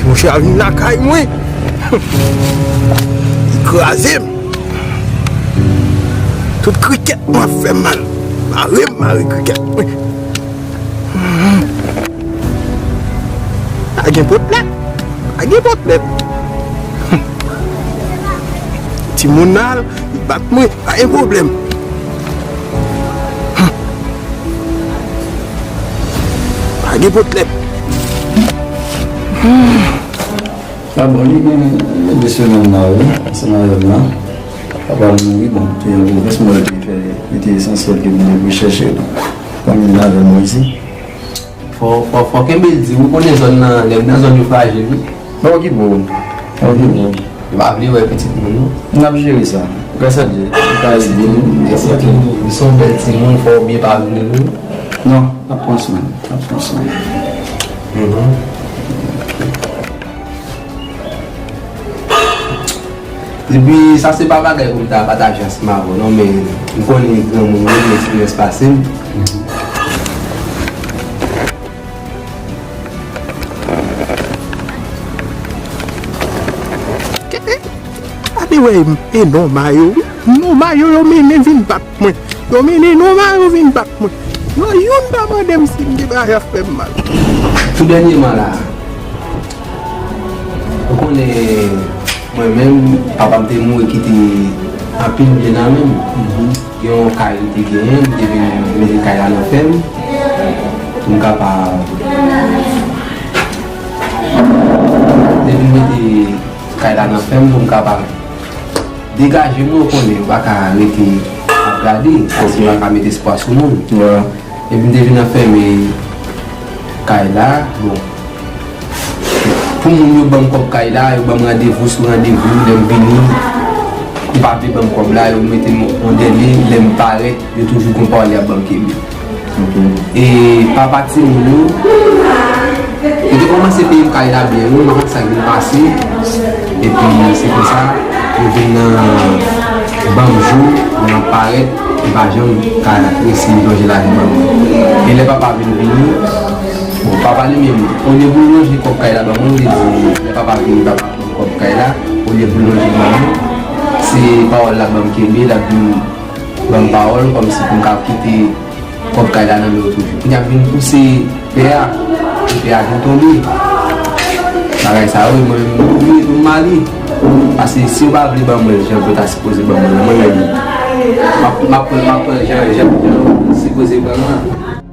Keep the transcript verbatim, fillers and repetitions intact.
Monchè a vin lakay mwen. Li kraze m. Tout krikèt mwen ap fè m mal. Mare m, mare krikèt mwen. Pa gen pwoblèm. Pa gen pwoblèm. Timoun nan al, li bat mwen. Pa gen pwoblèm. Pa gen pwoblèm. A bon, li gen de semèn la, wi, ansanm avè m la. Papa l mouri, bon, te yon gwo pès, mwen te fè, li te esansyèl ke m te vin chèche l. Fanmi l avè mwen isi. Fò, fò, fò kenbe l di, ou konnen zòn nan, lè nan zòn yo frajil, wi. Fò okipe w. Fò okipe w. Yo pa vle wè pitit moun, non. N ap jere sa. Gras a Dye, li pa ede nou. Li se yon bèl timoun, fò w byen pa vle l, wi. Non, n ap pran swen l, n ap pran swen l. Mhm. Epi, sa se pa bagay pou m ta pataje ansanm avè w, non, men m konnen granmoun, mwen gen eksperyans pase m. Gade wè e nonm a yo, wi. Nonm a yo, yo mennen vin bat mwen. Yo mennen nonm a yo vin bat mwen. Yo youn pa mande m si m gen bagay ap fè m mal. Tou dènyèman la, ou konnen mwen menm, papa m te mouri kite anpil byen nan men m. Gen yon kay li te genyen, li te vin mete kay la nan fè m. Pou m kapab, li te vin mete kay la nan fè m pou m kapab degaje m, ou konnen, ou pa ka rete ap gade, paske ou pa ka met espwa sou moun. Epi m te vin anfème kay la, bon. Pou moun yo ban m kòb kay la, yo ban m randevou sou randevou, lè m vini, yo pa vle ban m kòb la, yo mete m yon dèle, lè m parèt, yo toujou gon pawòl y ap ban m kenbe. E papa timoun yo, yo te kòmanse peye m kay la byen, wi, m pa konn sa k vin pase. Epi se konsa, yo vin nan ban m jou, lè m ap parèt, yo pa janm ka resi lonje lajan ban mwen. E lè papa vin vini, bon, papa li menm, olye pou l lonje kòb kay la ban mwen, li di, lè papa vini, papa pran kòb kay la, olye pou l lonje ban mwen, se pawòl l ap ban m kenbe, l ap vin ban m pawòl, kòmsi pou m ka kite kòb kay la nan men yo toujou. Kounye a m vin pouse pè a, e pè a vin tonbe. Bagay sa yo, mwen menm, m bliye tou m male. Paske si yo pa vle ban mwen l jan yo ta sipoze ban mwen l, mwen menm, m ap, m ap pran, m ap pran l jan, jan, jan yo sipoze ban mwen.